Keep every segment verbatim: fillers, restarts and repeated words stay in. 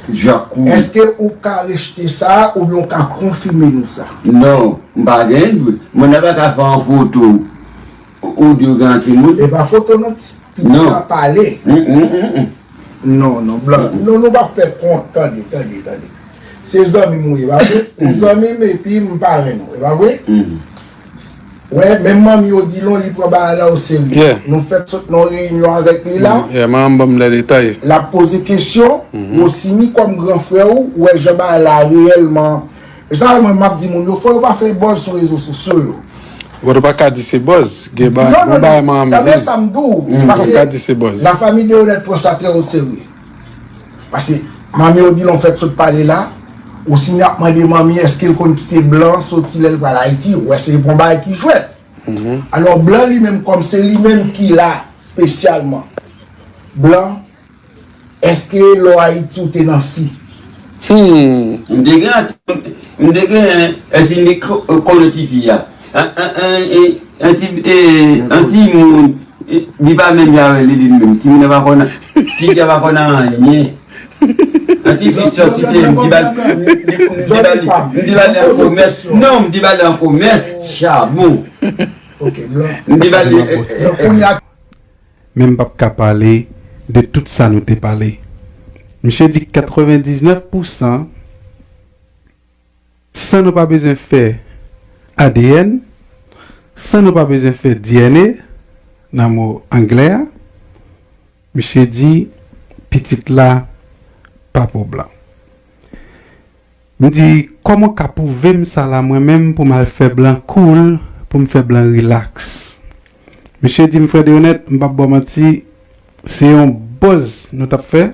Djak kou. Èske ou ka rejte sa oubyen ou ka konfime nou sa? Non, m pa gen dwe. Moun nan pa ka fè yon foto ou di w gen yon timoun. E pa foto non, pitit la pale. Mm, mm, mm, mm. Non, non, blan. Non, nou pa fè kont. Tande, tande, tande. Se zanmi m ou ye, pa vre? Ou zanmi m epi m parenn ou, e pa vre? Wè, menm manmi Odilon, li pran bagay la oserye. Nou fèk sot nan yon reyinyon avèk li la. Manman m ban m lè detay. L ap poze kesyon, Rosiny, kòm gran frè w, ou wè jan bagay la reyèlman. E sa mwen m ap di moun yo, fò yo pa fè buzz sou rezo sosyo yo. Bon, nou pa ka di se buzz. Gen bagay manman m di. Tande sa m di w. Nou pa ka di se buzz. La famille Deronette pran sa trè oserye. Paske manmi Odilon fèk sot pale la, Rosiny ap mande manmi èske l konn kite blan soti lè l pral Ayiti. Ou wè se yon bagay ki jwèt. Alò blan li menm kòm se li menm ki la espesyalman. Blan, èske lè w Ayiti ou te nan fi? M te gen, m te gen, èske m te konnen tifi a? An ti, an ti moun, li pa menm jan avè Liline menm. Timoun nan pa konn, timoun nan pa konn anyen. An ti fi sòti te, m di ba l, m di ba l, m di ba l an komès. Non, m di ba l an komès, chabon. M di ba l. Men m p ap ka pale de tout sa nou te pale. Misye di katrevendiznèf pousan san nou pa bezwen fè A D N, san nou pa bezwen fè D N A nan mo anglè a, misye di pitit la pa pou blan. M di, kòman w ka pwouve m sa la mwen menm pou m al fè blan cool, pou m fè blan relax? Misye di m, frè Deronette, m p ap ba w manti, se yon buzz nou t ap fè,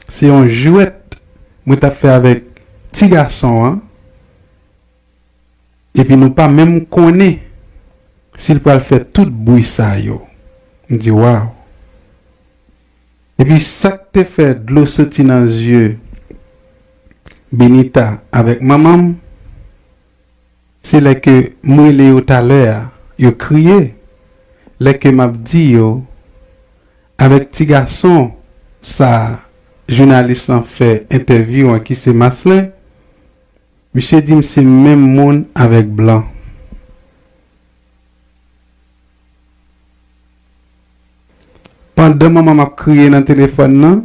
se yon jwèt mwen t ap fè avèk ti gason an, epi nou pa menm konnen si l pral fè tout bri sa yo. M di, waw! Epi sa k te fè dlo soti nan zye Benita avèk manman m, se lè ke m rele yo talè a, yo kriye, lè ke m ap di yo, avèk ti gason sa a, jounalis lan fè entèvyou an ki se Maslin, misye di m se menm moun avèk blan. Pandan manman m ap kriye nan telefòn nan,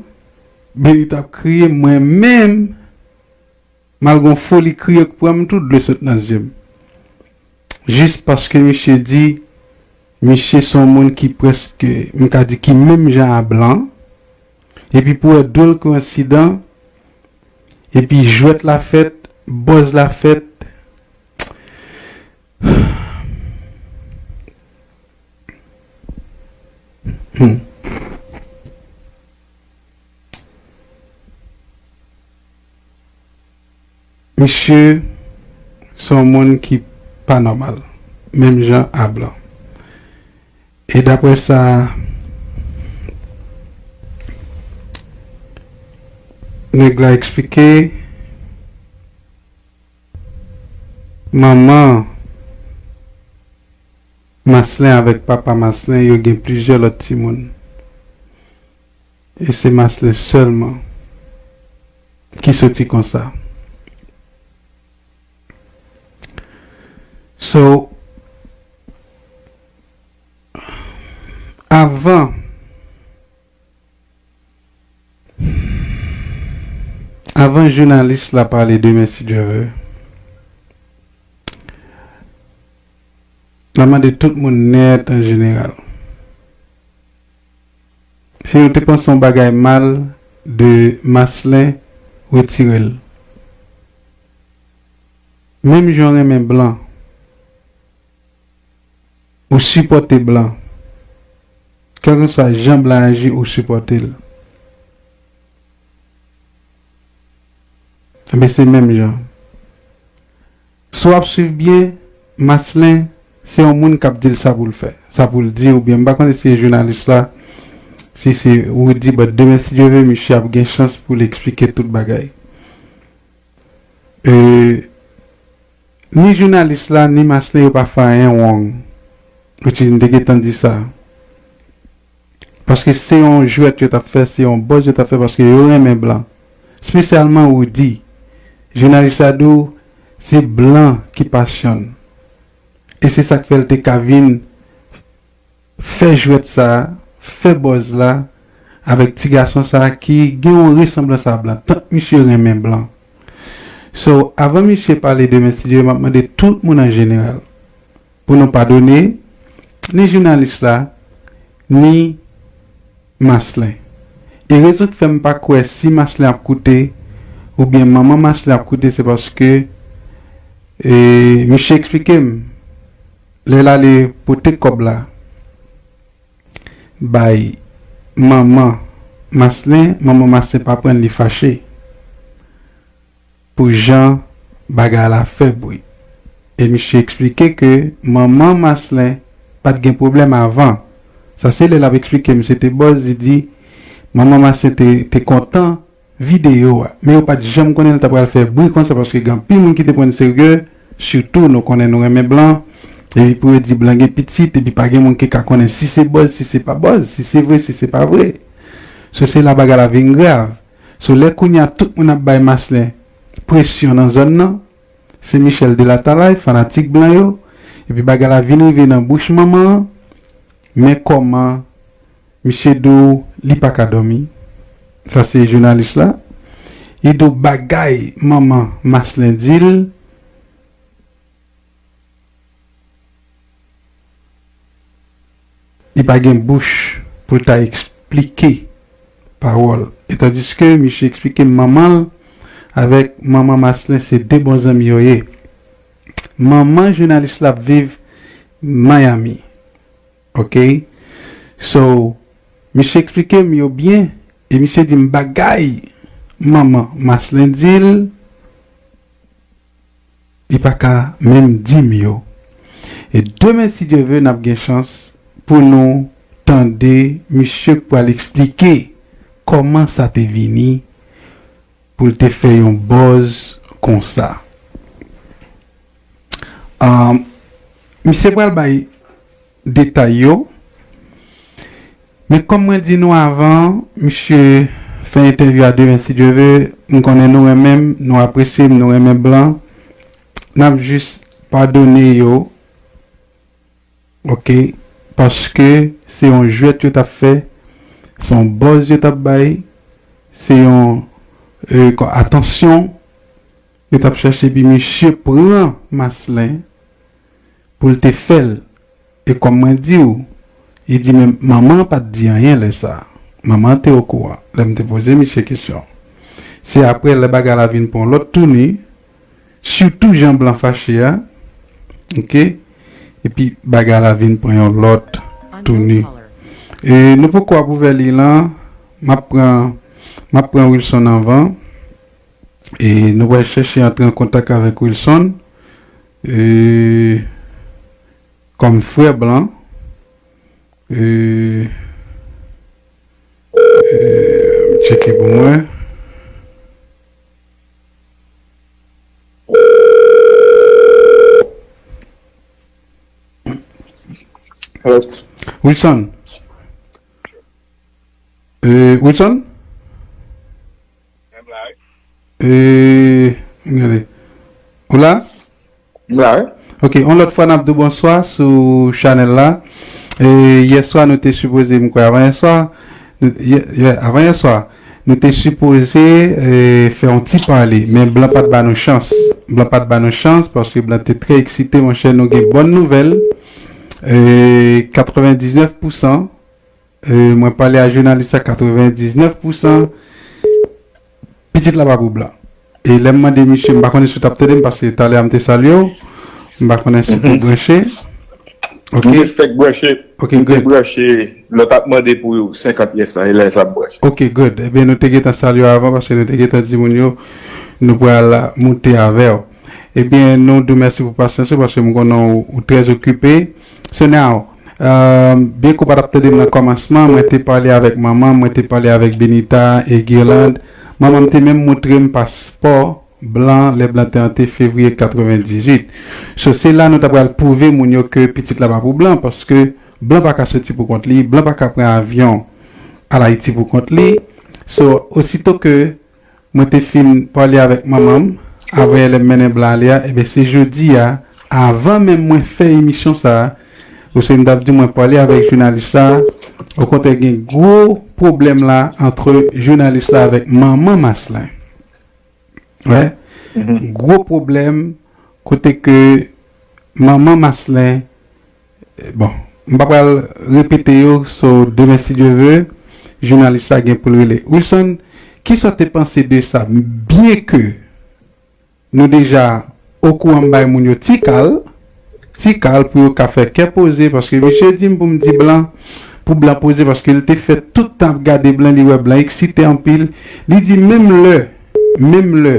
Benita ap kriye, mwen menm, malgre yon foli kriye k pran m, tou dlo sot nan zye m. Jis paske misye di, misye se yon moun ki prèske, m ka di ki menm jan a blan, epi pou wè dwòl koyensidan, epi jwèt la fèt, buzz la fèt, Misye se yon moun ki pa nòmal, menm jan a blan. E daprè sa nèg la eksplike, manman Maslin avèk papa Maslin yo gen plizyè lòt timoun. E se Maslin sèlman ki soti konsa. So, avan Avan jounalis la pale demen si Dye vle, n a mande tout moun nèt an jeneral si nou te panse yon bagay mal de Maslin, retire l. Menm jan w renmen blan, ou sipòte blan. Kèlkeswa jan blan aji, ou sipòte l. Ebyen, se menm jan. Si w ap swiv byen, Maslin, se yon moun k ap di l sa pou l fè, sa pou l di, oubyen m pa konnen si se jounalis la, si se Rudy, but demen, si Dye vle, misye ap gen chans pou l eksplike tout bagay. E, ni jounalis la, ni Maslin, yo pa fè anyen wrong. Which is, m te gentan di sa. Paske se yon jwèt yo t ap fè, se yon buzz yo t ap fè, paske yo renmen blan. Espesyalman Roody. Jounalis la di w se blan ki pasyon l. E se sa k fè l te ka vin fè jwèt sa a, fè buzz la avèk ti gason sa a ki gen yon resanblans a blan. Tank misye renmen blan. So, avan misye pale demen, si Dye vle, m ap mande tout moun an jeneral pou nou padone ni jounalis la, ni Maslin. E rezon k fè m pa kwè si Maslin ap koute, oubyen manman Maslin ap koute, se paske, e, misye eksplike m, lè l ale pote kòb la bay manman Maslin, manman Maslin pa pran l, li fache pou jan bagay la fè bri. E misye eksplike ke manman Maslin pa t gen pwoblèm avan. Sa se lè l ap eksplike m, se te buzz, li di manman Maslin te, te kontan videyo a. Men yo pa t janm konnen l ta pral fè bri konsa, paske gen anpil moun ki te pran n serye, sitou nou konnen nou renmen blan, epi pou yo di blan gen pitit, epi pa gen moun ki ka konnen si se buzz, si se pa buzz, si se vre, si se pa vre. So, se la bagay la vin grav. So, lè kounye a tout moun ap bay Maslin presyon nan zòn nan, se Michel Delatalay, fanatik blan yo, epi bagay la vin rive nan bouch manman an, men kòman misye di w li pa ka dòmi. Sa se jounalis la. Li di w bagay manman Maslin di l, li pa gen bouch pou l ta eksplike pawòl. E tandiske misye eksplike manman l avèk manman Maslin se de bon zanmi yo ye. Manman jounalis la ap viv Miami. Ok? So, misye eksplike m yo byen, e misye di m bagay manman Maslin di l, li pa ka menm di m yo. E demen, si Dye vle, n ap gen chans pou nou tande misye k pral eksplike kòman sa te vini pou l te fè yon buzz konsa. Ahn, misye pral bay detay yo. Men kòm mwen di nou avan, misye fè entèvyou a demen, si Dye vle. M konnen nou renmen m, nou apresye m, nou renmen blan. N ap jis padone yo, ok? Paske se yon jwèt yo t ap fè, se yon buzz yo t ap bay, se yon, e, kò-, atansyon yo t ap chèche, epi misye pran Maslin pou l te fè l. E kòm mwen di w, li di men manman an pa t di anyen lè sa a. Manman an te okouran lè m te poze misye kesyon. Se apre lè bagay la vin pran yon lòt touni, sitou jan blan fache a, ok, epi bagay la vin pran yon lòt touni. E nou poko ap ouvè liy lan, m ap pran, m ap pran Wilson anvan. E nou pral chèche antre an kontak avèk Wilson, e, kòm frè blan. E, e, m tcheke pou mwen. Hello. Wilson. E, Wilson? E, gade. Ou la? M la, wi. Ok, yon lòt fwa n ap di w bonswa sou chanèl la. E, yèswa nou te sipoze, m kwè avanyèswa, nou, yè, yè, avanyèswa, nou te sipoze, e, fè yon ti pale, men blan pa t ba nou chans. Blan pa t ba nou chans paske blan te trè eksite, monchè, nou gen bòn nouvèl. E, katrevendiznèf pousan, e, mwen pale a jounalis la, katrevendiznèf pousan pitit la pa pou blan. E lè m mande misye, m pa konnen si w t ap tande m, paske talè a m te salye w. M pa konnen si w te branche. Ok. M te fèk branche. Ok, good. M te branche, lè w t ap mande pou senkant yèswa, e lè sa ap branche. Ok, good. Ebyen, nou te gentan salye w avan, paske nou te gentan di moun yo, nou pral moute avè w. Ebyen, nou di w mèsi pou pasyans ou, paske m konnen w, ou trè okipe. So now, um, byen ke w pa t ap tande m nan kòmansman, mwen te pale avèk manman, mwen te pale avèk Benita e Guirlande. Manman m te menm montre m paspò blan, lè blan te antre fevriye katrevendizuit. So, se la nou ta pral pwouve moun yo ke pitit la pa pou blan, paske blan pa ka soti pou kont li, blan pa ka pran avyon al Ayiti pou kont li. So, osito ke Mwen te fin pale avèk manman m, apre lè m mennen blan ale a, ebyen se jodi a, avan menm mwen fè emisyon sa a, paske m t ap di mwen pale avèk jounalis la, okontrè gen gwo pwoblèm la antre jounalis la avèk manman Maslin. Wè, gwo pwoblèm kote ke manman Maslin, bon, m pa pral repete yo, so demen si Dye ve, jounalis la gen pou l rele. Wilson, kisa w te panse de sa? Byen ke nou deja okouran m bay moun yo ti kal, ti kal pou yo ka fè kè poze, paske misye di m pou m di blan, pou blan poze, paske l te fè tout tan ap gade blan, li wè blan eksite anpil. Li di menm lè, menm lè,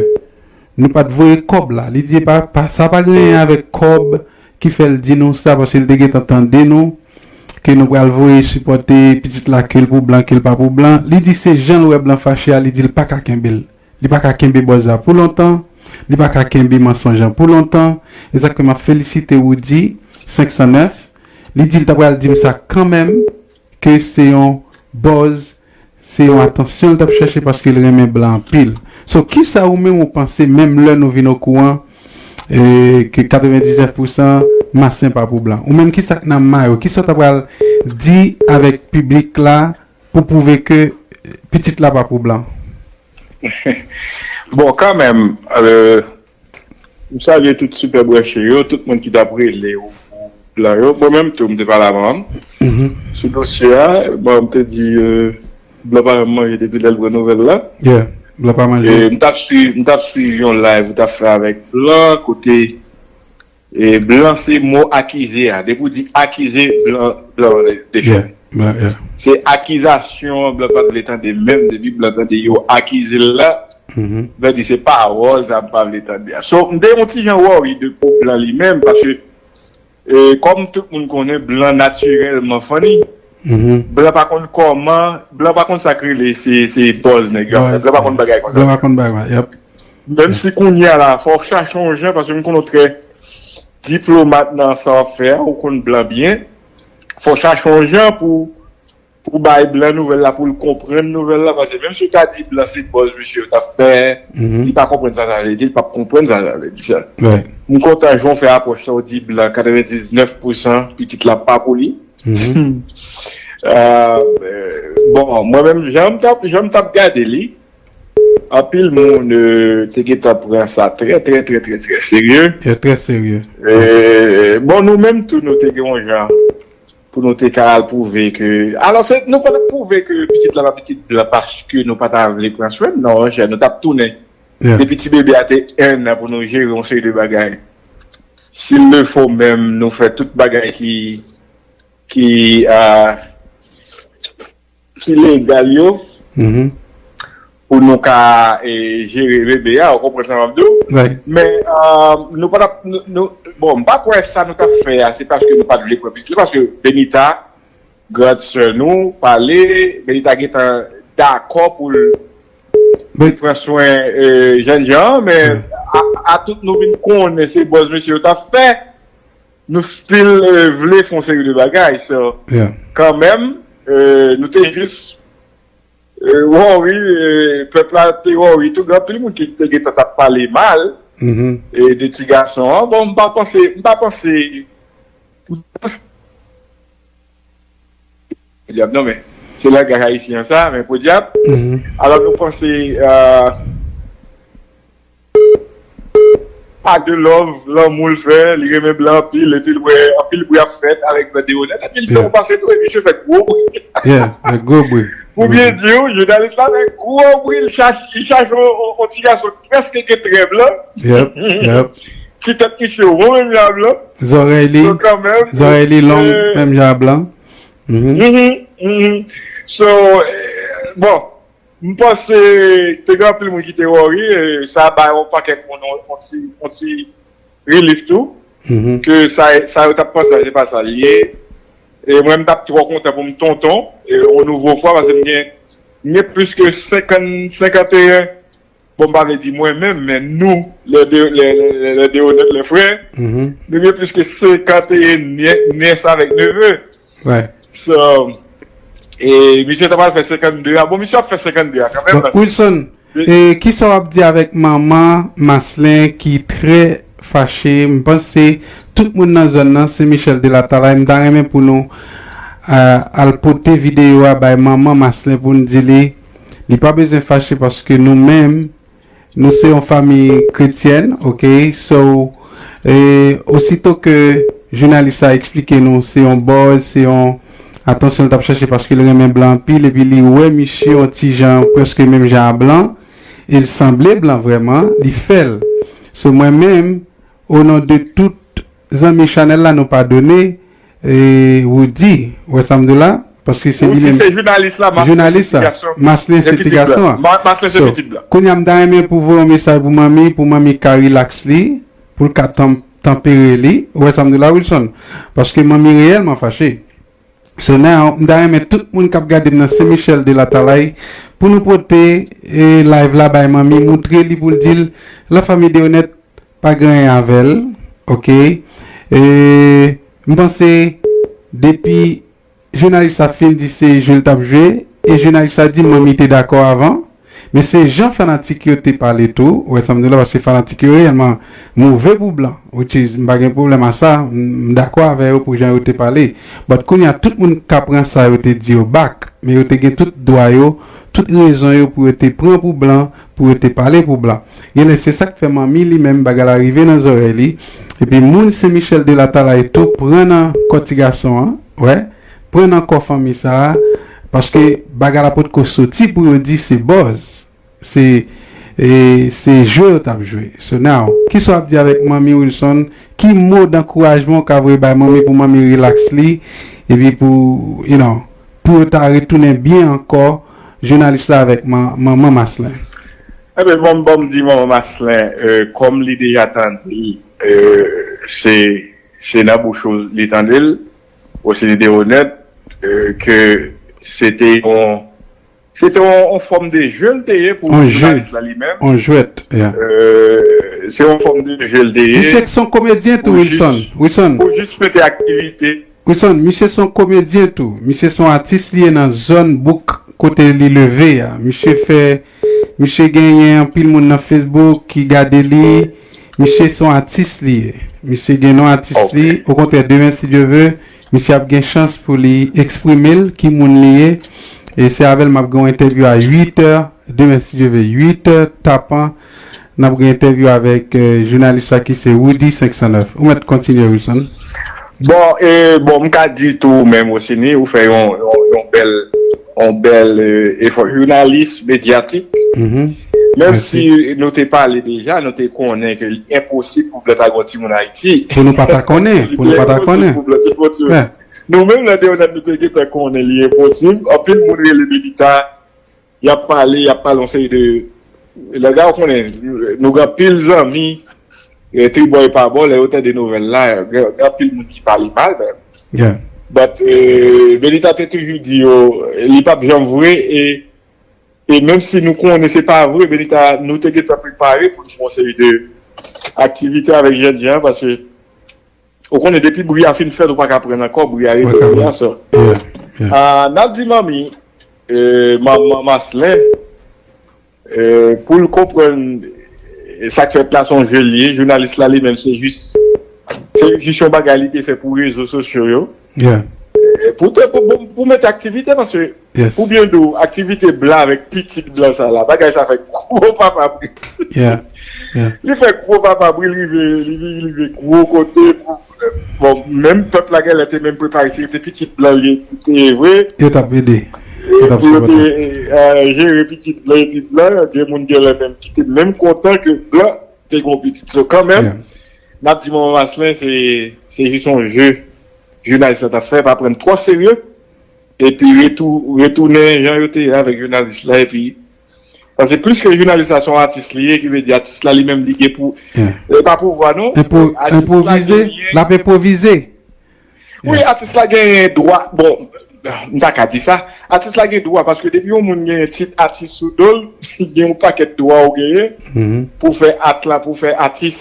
nou pa t voye kòb la. Li di pa, pa, sa pa gen anyen avèk kòb ki fè l di nou sa, paske l te gentan tande nou, ke nou pral voye sipòte pitit la, ke l pou blan, ke l pa pou blan. Li di se jan l wè blan fache a, li di l pa ka kenbe l. Li pa ka kenbe buzz la pou lontan. Li pa ka kenbe mansonj lan pou lontan. E sa k fè m ap felisite Roody senk san nèf. Li di l ta pral di m sa kanmenm, ke se yon buzz, se yon atansyon l t ap chèche paske l renmen blan anpil. So, kisa ou menm ou panse, menm lè nou vin okouran, e, ke katrevendiznèf pousan Maslin pa pou blan? Ou menm, kisa k nan may ou? Kisa w ta pral di avèk piblik la pou pwouve ke pitit la pa pou blan? Bon, kanmenm, euh, m salye tout sipè branche yo, tout moun ki t ap rele ou, ou blan yo. Mwen menm tou, m te pale a manman m sou dosye a. Bon, m te di, euh, blan pa janm manje depi lè l pran nouvèl la. Yeah, blan pa manje. E m t ap swiv, m t ap swiv yon live ou t ap fè avèk blan, kote E blan se mo akize a. Depi w di akize, blan, blan defann. Se akizasyon an blan pa t vle tande menm depi blan tande yo akize l la. Blan di se pawòl sa m pa vle tande a. So, m te yon ti jan worry de pou blan li menm paske e, kòm tout moun konnen blan natirèlman funny. Blan pa konn kòman, blan pa konn sa k rele se, se buzz nèg yo ap fè. Blan pa konn bagay konsa. Blan pa konn bagay, yep. Menm si kounye a la, fò w chache yon jan, paske m konnen w trè diplomat nan sa w ap fè a, ou konn blan byen. Fò w chache yon jan pou, pou bay blan nouvèl la, pou l konprann nouvèl la, paske menm si w ta di blan se buzz misye yo t ap fè, li pa konprann sa sa vle di, li p ap konprann sa sa vle di sa. M kontan jan w fè apwòch sa, w di blan katrevendiznèf pousan pitit la pa pou li. Bon, mwen menm, jan m t ap, jan m t ap gade li, anpil moun te gentan pran sa trè, trè, trè, trè, trè serye. Trè, trè serye. Bon, nou menm tou, nou te gen yon jan pou nou te ka al pwouve ke, alò, se, nou pa t ap pwouve ke pitit la pa pitit blan paske nou pa ta vle pran swen l, non, monchè, nou t ap tounen. Depi ti bebe a te en an pou nou jere yon seri de bagay. S'il le faut menm, nou fè tout bagay ki, ki, ki legal yo pou nou ka e, jere bebe a, ou konprann sa m ap di w? Men, nou pa t ap, nou, nou, bon, m pa kwè sa nou t ap fè a, se paske nou pa t vle pran pitit la, paske Benita, gran sè nou, pale, Benita gentan dakò pou l pran swen e, jènjan an, men a, a tout nou vin konnen se buzz mesye yo t ap fè, nou still e, vle fè yon seri de bagay. So, kanmenm, e, nou te jis e, worry, e, pèp la te worry tou, gen anpil moun ki te gentan t ap pale mal e, de ti gason an. Bon, m pa panse, m pa panse, m pa panse Podyab, non, men se langaj ayisyen an sa, men podyab. Alò, nou panse, euh, pa de love, lanmou l fè, li renmen blan anpil, epi l wè anpil bri ap fèt avèk blan de onèt, epi l fè yon pase tou, epi misye fè gwo bri. Yeah, fè gwo bri. Pou byen di w, jounalis la fè gwo bri, li chache, li chache yon, yon, yon ti gason ki prèske gen trè blan. Yep, yep. Ki tèt misye won menm jan a blan. Zòrèy li, zòrèy li long menm jan a blan. Mhm. Mhm, mhm. So, eh, bon, m panse te gen anpil moun ki te worry, e sa bay yon pakèt moun yon, yon ti, yon ti relief tou. Mhm. Ke sa, sa yo t ap panse a, se pa sa l ye. E mwen, m t ap twò kontan pou m tonton, e yon nouvo fwa, paske m gen, m gen plis ke senkant, senkanteyen, bon, m pa vle di mwen menm, men nou, les deux, les, les, les deux honnêtes, les frères, nou gen plis ke senkanteyen nyè-, nyès avèk neve. So, e misye ta pral fè senkannde a. Bon, misye ap fè senkannde a kanmenm. Bon, Wilson, E kisa w ap di avèk manman Maslin ki trè fache? M panse tout moun nan zòn nan, Sen Michèl de Latalay, m ta renmen pou nou a, al pote videyo a bay manman Maslin pou n di li, li pa bezwen fache paske nou menm, nou se yon fanmi kretyèn, oke? So, e, osito ke jounalis sa eksplike nou, se yon bòz, se yon atansyon l t ap chache paske l renmen blan anpil, epi li wè misye yon ti jan, prèske menm jan a blan, e l sanble blan vrèman, li fè l. So, mwen menm, o non de tout zanmi chanèl la, nou padone, e, Woody, ou wè sa m di w la? Paske se li menm. Ou di se jounalis la, Maslin se ti gason. Maslin se ti gason an. Maslin se pitit blan. Kounye a, m ta renmen pou voye yon mesaj pou manmi, pou manmi ka rilaks li, pou l ka tan-, tanpere li. Ou wè sa m di w la, Wilson? Paske manmi reyèlman fache. So now, m ta renmen tout moun k ap gade m nan Sen Michèl de Latalay pou nou pote, e, live la bay manmi, moutre li pou l di l, la famille Deronette pa gen anyen avè l, oke? E, m panse depi jounalis sa fin di se jwe l t ap jwe, e jounalis sa di manmi te dakò avan, men se jan fanatik yo te pale tou, ou wè sa m di w la, paske fanatik yo reyèlman move pou blan, which is, m pa gen pwoblèm a sa, m, m dakò avè yo pou jan yo te pale. But kounye a, tout moun ka pran sa yo te di yo back, men yo te gen tout dwa yo, tout rezon yo pou yo te pran pou blan, pou yo te pale pou blan. Genlè se sa k fè manmi li menm bagay la rive nan zòrèy li, epi moun Sen Michèl de Latalay tou pran nan kò ti gason an, wè, pran nan kò fanmi sa a, paske bagay la potko soti pou yo di se bòz, se, e, se jwe yo t ap jwe. So now, kisa w ap di avèk manmi Wilson? Ki mo dankourajman w ka voye bay manmi pou manmi rilaks li, epi pou, you know, pou yo ta retounen byen ankò, jounalis la avèk man-, manman Maslin? Enben, bon, bon, m di manman Maslin, e, kòm li deja tande l, e, se, se nan bouch ou li tande l, Roselyne Deronette, e, ke se te yon, se te yon, yon fòm de je l te ye pou jounalis la li menm. On jwèt, yeah. E, se yon fòm de je l te ye. Misye se yon komedyen tou, Wilson. Wilson. Pou jis mete aktivite. Wilson, misye se yon komedyen tou. Misye se yon atis li ye nan zòn bouk kote li leve a. Misye fè, misye genyen anpil moun nan Facebook ki gade li. Misye se yon atis li ye. Misye gen non atis li. Okontrè, demen, si Dye ve, misye ap gen chans pou li eksprime l ki moun li ye. E se avè l m ap gen yon entèvyou a uit è. Demen, si Dye ve, uit è tapan, n ap gen entèvyou avèk, e, jounalis la ki se Woody senk san nèf. Ou mèt kontinye, Wilson. Bon, e, bon, m ka di tou, ou menm, Rosini, ou fè yon, yon, yon bèl, yon bèl, e, efò. Jounalis medyatik. Menm si nou te pale deja, nou te konnen ke li enposib pou blan ta gen yon timoun Ayiti. Pou nou pa ta konnen, pou nou pa ta konnen. Li te enposib pou blan te gen yon timoun. Nou menm, nan Deronette, nou te gentan konnen li enposib. Anpil moun rele Benita, y ap pale, y ap pale yon seri de, lè gade, ou konnen, nou gen anpil zanmi, e, tribò e pabò, lè yo tande nouvèl la, gen, gen anpil moun ki pale mal menm. But, e, Benita te toujou di yo, li p ap janm vre, e, e menm si nou konnen se pa vre, Benita, nou te gentan prepare pou n fè yon seri de aktivite avèk jènjan, paske ou konnen depi bri a fin fèt, ou pa ka pran ankò, bri a rete bri a, so. Ah, n ap di manmi, e, manman Maslin, e, pou l konprann, e, sa k fèt la se yon je l ye, jounalis la li menm se jis, se jis yon bagay li te fè pou rezo sosyo yo. E, pou te, pou, pou, pou mete aktivite, paske pou byen di w, aktivite blan avèk pitit blan sa la, bagay sa fè gwo papa bri. Li fè gwo papa bri, li rive, li, li rive gwo kote pou, bon, menm pèp la genlè te menm prepare, se te pitit blan li te ye vre. Yo t ap ede. Yo t ap sipòte. Pou yo te, e, jere pitit blan epi blan, gen moun genlè menm ki te menm kontan ke blan te gen yon pitit. So, kanmenm, n ap di manman Maslin, se, se jis yon je jounalis la t ap fè, pa pran l twò serye, epi retou-, retounen jan yo te ye avèk jounalis la, epi, paske plis ke jounalis la se yon atis li ye, ki vle di atis la li menm li gen pou, e pa pouvwa non, atis la genyen. L ap enpwovize. Wi, atis la genyen dwa, bon, m ta ka di sa, atis la gen dwa, paske depi yon moun genyen tit atis sou do l, gen yon pakèt dwa ou genyen pou fè at la, pou fè atis,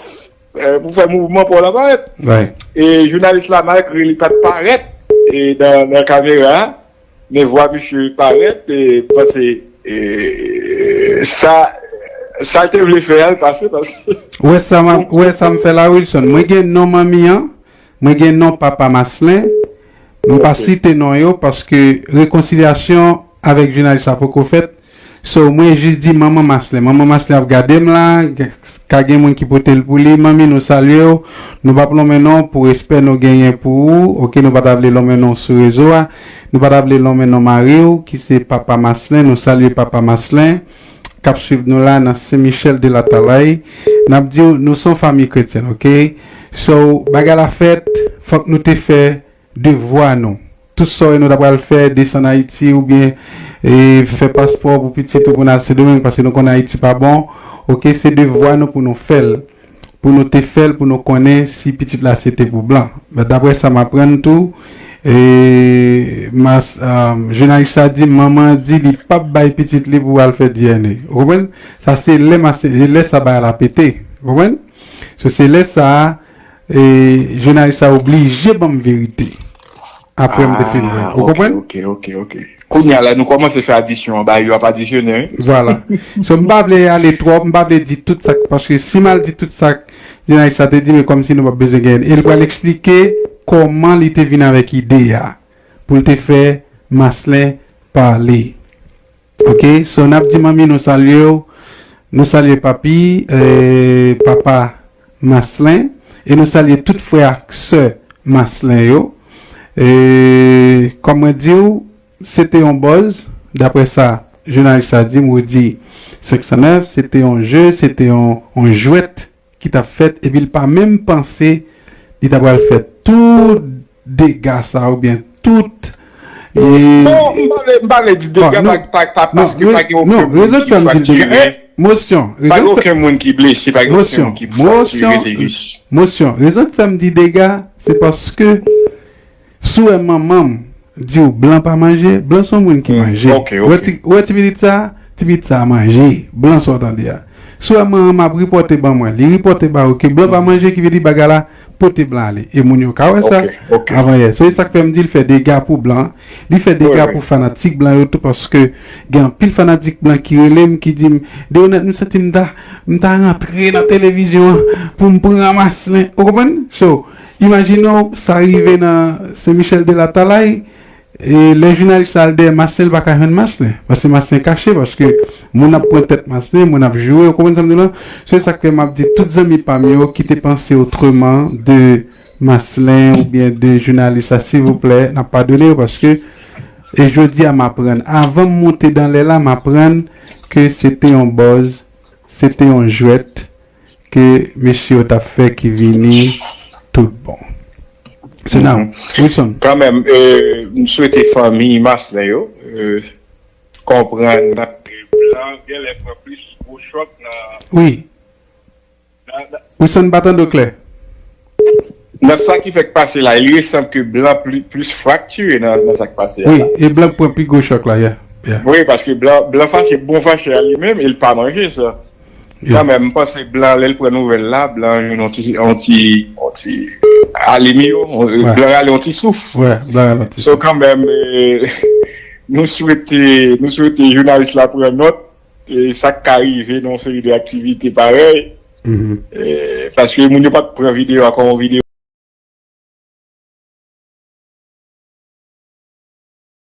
e, pou fè mouvman pa w la parèt. E jounalis la, malgre li pa t parèt, e nan, nan kamera a, men vwa misye parèt, e m panse, e, sa, Sa l te vle fè a, l pase, paske... Ou wè sa m ap, ou wè sa m fè la, Wilson? Mwen gen non manmi an, mwen gen non papa Maslin. M pa site non yo paske rekonsilyasyon avèk jounalis la poko fèt. So, mwen jis di manman Maslin. Manman Maslin ap gade m la, ka gen moun ki pote l pou li. Manmi, nou salye w. Nou p ap lonmen non w pou respè nou genyen pou ou. Oke, nou pa ta vle lonmen non w sou rezo a. Nou pa ta vle lonmen non mari w, ki se papa Maslin. Nou salye papa Maslin k ap swiv nou la nan Sen Michèl de Latalay. N ap di w, nou se yon fanmi kretyèn, oke? So, bagay la fèt, fòk nou te fè devwa nou. Tout sa w wè nou ta pral fè, desann Ayiti oubyen, e, fè paspò pou pitit ou pou n al Sendomeng, paske nou konnen Ayiti pa bon, oke, se devwa nou pou nou fè l. Pou nou te fè l, pou nou konnen si pitit la se te pou blan. Men daprè sa m aprann tou, e, mas, um, jounalis la di, manman an di li p ap bay pitit li pou al fè D N A. Ou konprann? Sa se lè mas, lè sa bagay la pete. Ou konprann? So, se lè sa a, e, jounalis la oblije ban m verite. Apre m te fin jwe. Ou konprann? Ok, ok, ok. Kounye a la, nou kòmanse fè adisyon an, bagay yo ap adisyone, wi. Vwala. So, m pa vle ale twòp, m pa vle di tout sa k, paske si m al di tout sa k jounalis la te di, men kòmsi nou p ap bezwen genyen. E l pral eksplike kòman li te vin avèk ide a, pou l te fè Maslin pale. Ok, so n ap di manmi nou salye w, nou salye papi, eh, papa Maslin, e nou salye tout frè ak sè Maslin yo. E, kòm mwen di w, se te yon buzz, daprè sa jounalis la di m, Rudy senk san nèf, se te yon je, se te yon, yon jwèt ki t ap fèt, epi l pa menm panse li ta pral fè tout dega sa oubyen tout, e... Non, m pa vle, m pa vle di dega pa, pa, pa, paske pa gen okenn moun ki fraktire. Mosyon, pa gen okenn moun ki blese, pa gen okenn moun ki fraktire, se jis. Mosyon, rezon k fè m di dega, se paske si w wè manman m di w blan pa manje, blan se yon moun ki manje. Ou wè ti, ou wè ti pitit sa, ti pitit sa manje, blan sa w tande a. Si w wè manman m ap ripòte ban mwen, li ripòte ba ou ke blan pa manje, ki vle di bagay la pote blan ale. E moun yo ka wè sa avan yè. So, e sa k fè m di l fè dega pou blan, li fè dega pou fanatik blan yo tou, paske gen anpil fanatik blan ki rele m, ki di m, Deronette, m santi m ta, m ta rantre nan televizyon an pou m pran Maslin. Ou konprann? So, imajine w, sa rive nan Sen Michèl de Latalay, e lè jounalis la al dèyè Maslin, li pa ka jwenn Maslin. Paske Maslin kache, paske moun ap pran tèt Maslin, moun ap joure, ou konprann sa m di w lan? Se sa k fè m ap di tout zanmi pa m yo ki te panse otreman de Maslin oubyen de jounalis la, silvouplè, n ap padone yo, paske, e jodi a m aprann, avan m monte dan lè la, m aprann ke se te yon buzz, se te yon jwèt ke mesye yo t ap fè ki vini tout bon. So now, Wilson. Kanmenm, e, m swete fanmi Maslin yo, e, konprann ke blan genlè pran plis gwo chòk nan... Wi. Nan, nan... Wilson, m pa tande w klè. Nan sa ki fèk pase la, il ressanm ke blan pli, plis fraktire nan, nan sa k pase a la. Wi, e blan k pran pi gwo chòk la, yeah, yeah. Wi, paske blan, blan fache, bon fache a li menm, e l pa manje sa. Yeah. Kanmenm, m panse blan, lè l pran nouvèl la, blan jwenn yon ti, yon ti, yon ti alimi yo, blan rale yon ti souf. Wè, blan rale yon ti souf. So, kanmenm, e, nou swete, nou swete jounalis la pran nòt, e, sa k ka rive nan yon seri de aktivite parèy. E, paske moun yo pa t pran videyo a kòm yon videyo